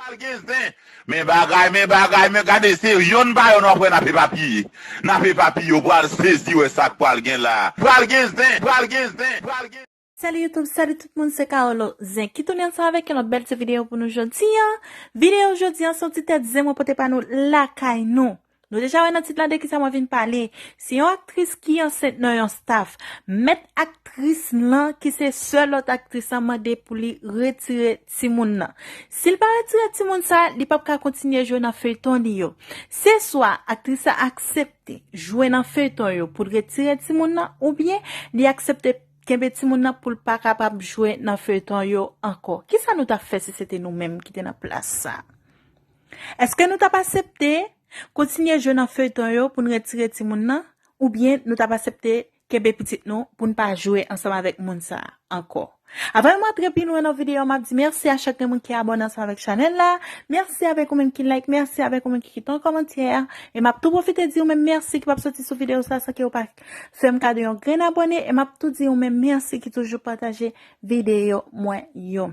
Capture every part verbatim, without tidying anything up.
Pral gen zen. Men bagay, men bagay, men gade, se yonn pa yonn w ap wè n ap epapiye. N ap epapiye, w pral sezi wè sa k pral gen la. Pral gen zen, pral gen zen, pral gen zen. Salut YouTube, salut tout moun, se Carolo Zen ki tounen ansanm avèk yon lòt bèl ti videyo pou nou jodi a. Videyo jodi a se yon ti tèt zen mwen pote pa nou lakay nou. Nou deja wè nan tit la de kisa mwen vin pale. Se yon aktris ki ansent nan yon staff. Mèt aktris lan, ki se sè lòt aktris lan, mande pou li retire timoun nan. Si l pa retire timoun sa, li p ap ka kontinye jwe nan feyton li yo. Se swa aktris la aksepte jwe nan feyton yo pou l retire timoun nan, oubyen li aksepte kenbe timoun nan pou l pa kapab jwe nan feyton yo ankò. Kisa nou t ap fè si se te nou menm ki te nan plas sa? Èske nou t ap aksepte kontinye jwe nan feyton yo pou n retire timoun nan? Oubyen nou t ap aksepte kenbe pitit nou pou n pa jwe ansanm avèk moun sa a ankò? Avan m antre pi lwen nan videyo a, m ap di mèsi a chak moun ki abòne ansanm avèk chanèl la. Mèsi avèk ou menm ki like, mèsi avèk ou menm ki kite yon kòmantè. E m ap tou pwofite di ou menm mèsi ki p ap soti sou videyo sa a san ke ou pa fè m kado yon grenn abòne. E m ap tou di ou menm mèsi ki toujou pataje videyo mwen yo.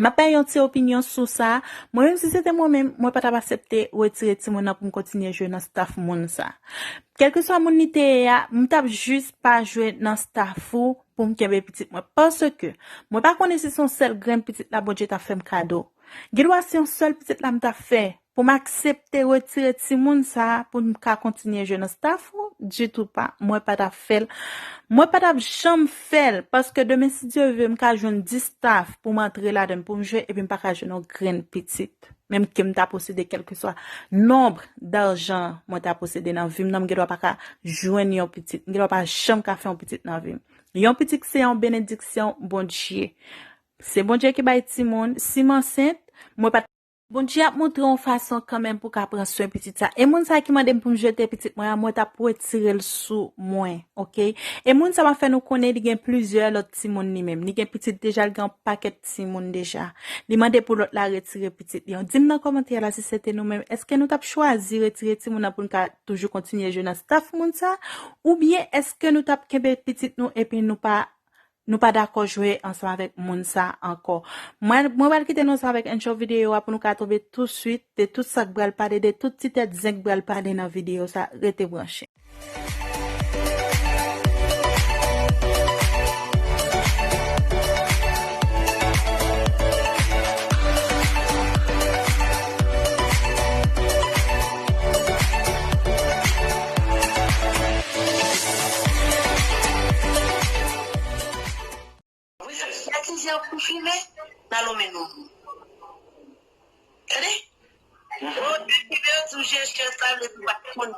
M ap bay yon ti opinyon sou sa. Mwen menm, si se te mwen menm, mwen pa t ap aksepte retire timoun nan pou m kontinye jwe nan staff moun sa. Kèlkeswa moun li te ye a, m t ap jis pa jwe nan staff ou pou m kenbe pitit mwen. Paske mwen pa konnen si se yon sèl grenn pitit la Bondye t ap fè m kado. Gen dwa se yon sèl pitit la m t ap fè. Pou m aksepte retire timoun sa a pou m ka kontinye jwe nan staff ou? Ditou pa. Mwen pa t ap fè l. Mwen pa t ap janm fè l, paske demen, si Dye vle, m ka jwenn dis staff pou m antre ladan l pou m jwe, epi m pa ka jwenn yon grenn pitit. Menm ke m ta posede kèlkeswa nonb dajan mwen ta posede nan vi m nan, m gen dwa pa ka jwenn yon pitit. M gen dwa pa janm ka fè yon pitit nan vi m. Yon pitit se yon benediksyon Bondye. Se Bondye ki bay timoun. Si m ansent, mwen pa Bondye ap montre w yon fason kanmenm pou w ka pran swen pitit sa. E moun sa ki mande m pou m jete pitit mwen an, mwen t ap retire l sou mwen, oke? E moun sa m ap fè nou konnen li gen plizyè lòt timoun li menm. Li gen pitit deja, li gen yon pakèt timoun deja. Li mande pou lòt la retire pitit li an. Di m nan kòmantè la si se te nou menm, èske nou t ap chwazi retire timoun nan pou n ka toujou kontinye jwe nan staff moun sa? Oubyen èske nou t ap kenbe pitit nou epi nou pa nou pa dakò jwe ansanm avèk moun sa ankò. Mwen, mwen pral kite nou ansanm avèk enjoy videyo a pou nou ka tonbe touswit de tout sa k pral pale, de tout ti tèt zen k pral pale nan videyo sa. Rete branche. Wi, sa, sa ki di ap konfime nan lonmen nou. Tande? Ou te ki vle di je chè sa vle di pa konn.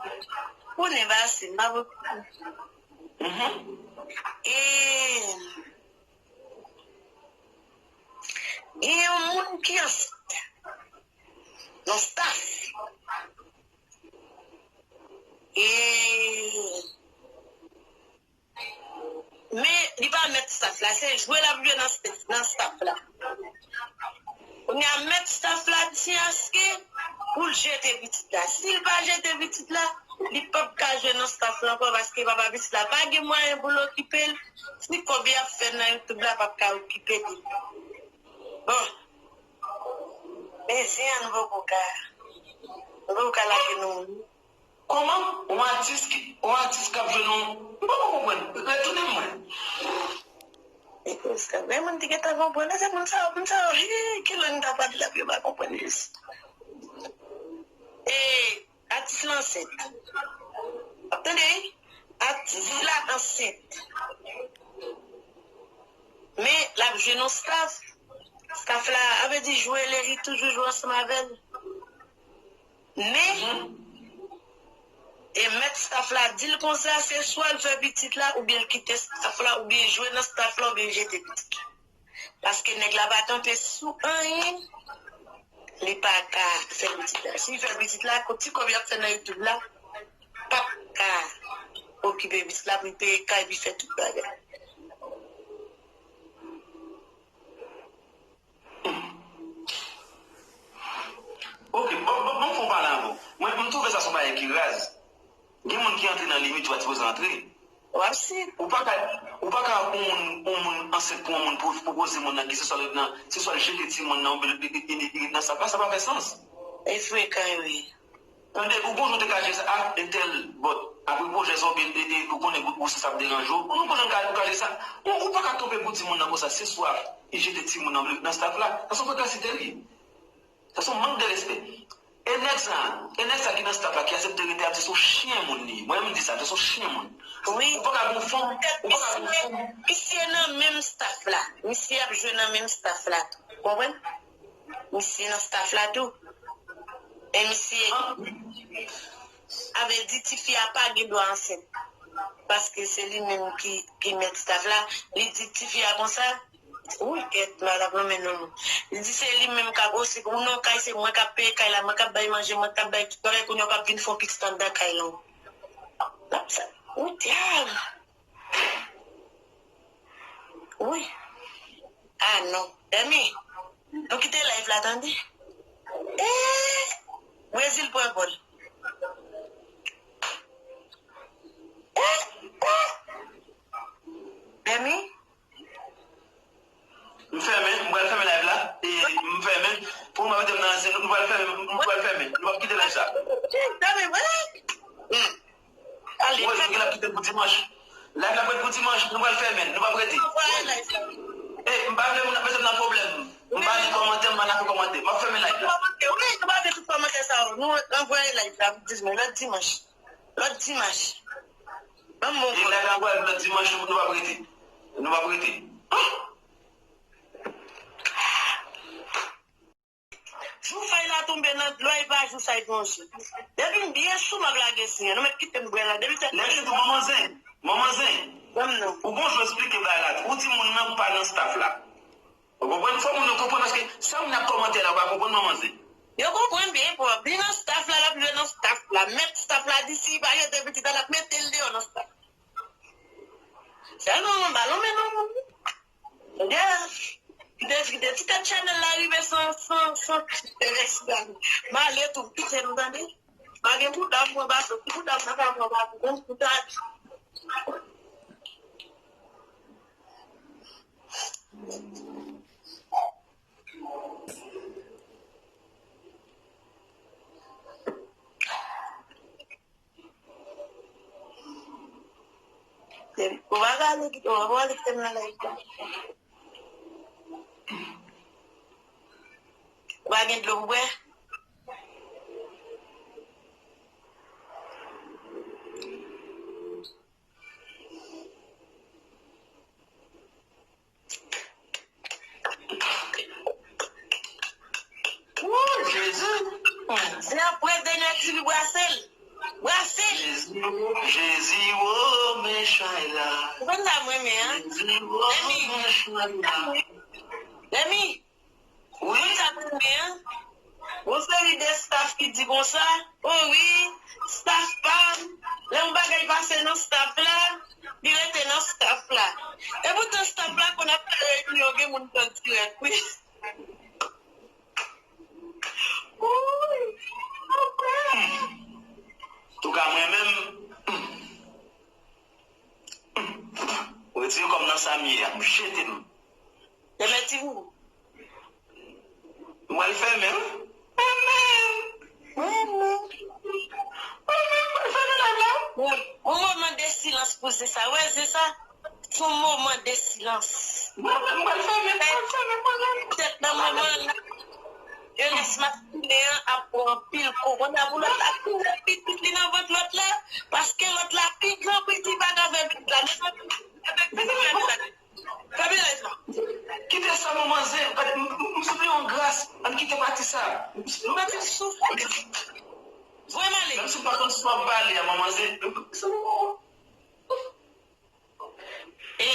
Konnen ba se ma. Mhm. E gen yon moun ki ansent nan staff. E Men, li pa mèt staff la, se jwe l ap jwe nan, nan staff la. Kounye a, mèt staff la di aske pou l jete pitit la. Si l pa jete pitit la, li p ap ka jwe nan staff la ankò, paske papa pitit la pa gen mwayen pou l okipe l. Si kòb y ap fè nan YouTube la p ap ka okipe li. Bon. Men zen an, nou poko ka, nou poko ka lage nou. Kòman? Yon atis ki, yon atis k ap jwe nan, m poko konprann. Retounen mwen. Men moun ki gentan konprann, se moun sa yo, moun sa yo, hii, ki lang ta pale la pou yo pa konprann jis. E, atis la ansent. W ap tande, wi? Atis la ansent. Men, l ap jwe nan staff. Staff la, a vle di jwe, li toujou jwe ansanm avè l. Men, e mèt staff la di l konsa, se swa l fè pitit la, oubyen l kite staff la, oubyen jwe nan staff la, oubyen l jete pitit la. Paske nèg la pa kanpe sou anyen, li pa ka fè pitit la. Si l fè pitit la, ti kòb y ap fè nan YouTube la, p ap ka okipe pitit la pou l peye kay, pou l fè tout bagay. Ok, bon, bon, bon, fò pale ankò. Mwen, m twouve sa se yon bagay ki raz. Gen moun ki antre nan limit yo pa sipoze antre. W ap sik. Ou pa ka, ou pa ka yon moun, yon moun ansent pou yon moun pou pwopoze moun nan ki se swa l nan, se swa l jete timoun nan oubyen li, li, li, li ret nan staff la, sa pa fè sans. E frekan, wi. Tande, ou gon jan w te ka jere sa, a, entèl, bon, apre pwojè sa, oubyen, e, e, ou konnen gwosès ap deranje w, ou gon jan w ka, ou ka jere sa. Ou, ou pa ka kanpe pou timoun nan konsa, se swa li jete timoun nan oubyen li ret nan staff la. Sa se yon frekasite li. Sa se yon mank de respè. E nèg sa, e nèg sa ki nan staff la, ki aksepte rete a, se yon chyen moun li ye. Mwen menm m di sa, se yon chyen moun. Wi. Ou pa ka gon fanm, ou pa ka gon fanm. Misye nan menm staff la. Misye ap jwe nan menm staff la tou. Konprann? Misye nan staff la tou. E misye, sa vle di tifi a pa gen dwa ansent. Paske se li menm ki, ki mèt staff la. Li di tifi a konsa, wi, kèt, m pa t ap nonmen non moun. Li di se li menm k ap, o, se, ou nan kay, se mwen k ap peye kay la, mwen k ap bay manje, mwen k ap bay tout bagay, kounye a w p ap vin fè yon pik anndan kay la. L ap sa, wi, dyab. Wi. Ah non. Dèmi, nou kite live la, tande. Eh, Brezil pran gòl. Eh, eh. Dèmi. M fèmen, m pral fèmen live la. E m fèmen. Pou mwen, m nan, se nou, nou pral fèmen, nou pral fèmen. Nou p ap kite live sa. Dèmi, wè. Hmm. Ale, wè, fè nou gen l ap kite l pou dimanch. Live la ap ret pou dimanch, nou pral fèmen, nou p ap rete. Anvoye live la. E, m pa vle moun ap mete m nan pwoblèm. M pa li kòmantè, m pa nan fè kòmantè. M ap fèmen live la. Kòmantè, wi, nou pa vle tout kòmantè sa yo. Nou anvoye live la pou dimanch, lòt dimanch. Lòt dimanch. Ban m bon. E live la anvoye lòt dimanch, nou p ap rete. Nou p ap rete. Jou fèy la tonbe nan dlo a, e pa jou sa e plonje. Depi m byen sou, m ap lage zen an. Nou mèt kite m bwè la. Depi tèt mwen. Lè sitou manman zen, manman zen. Ban m non. Ou gon jan w esplike bagay la. Ou di moun nan pa nan staff la. Ou konprann? Fò moun yo konprann paske sa moun ap kòmante la, yo pa konprann manman zen. Yo konprann byen, pwòp. Li nan staff la, l ap jwe nan staff la. Mèt staff la di si li pa jete pitit la, l ap mete l deyò nan staff. Sèlman yon balon men non moun. Gè, kite, kite ti tèt chanèl la rive san, san, san ti pèrès la. M ale tou, kite nou tande. Pa gen bouda m pran bato, ti bouda m nan ka pran bato, bon bouda. Ou pa ka ale kite, ou pa ka ale kite m nan live la. Ou pa gen dlo pou bwè? Woo, Jezi! Se apre dènyè ti li brase l. Brase l! Jezi, Jezi, woo, men chay la. Ou konn sa mwen renmen an? Jezi, woo, men chay la. Dèmi, wi. Moun sa mwen renmen an. Gon seri de staff ki di konsa, o wi, staff pa m, lè yon bagay pase nan staff la, li rete nan staff la. Epoutan staff la konn ap fè reyinyon, gen moun k an dirèk, wi. Wi, anpè. Touka mwen menm, retire kò m nan sa m ye a, m jete m. Demen ti boubou. M pral fèmen wi. Fèmen. Fèmen. Fèmen, m pral fèmen live la. Yon, yon moman de silans pou Zesa. Wè Zesa, se yon moman de silans. M pral fèmen, m pral fèmen, m pral fèmen. Petèt nan moman an, jenès maskilen an ap pran anpil kou. Konn ap lòt la ap pitit li nan vant lòt la, paske lòt la pi gran pou li di pa ka fè pitit la. Mezanmi, mezanmi, mezanmi. Fèmen live la. Kite sa manman zen, gade, m, m, m sou yon gras, ann kite pati sa. Nou mete souf. Voye m ale. Menm si m pa konn sa w ap pale a manman zen, m, m, se bon.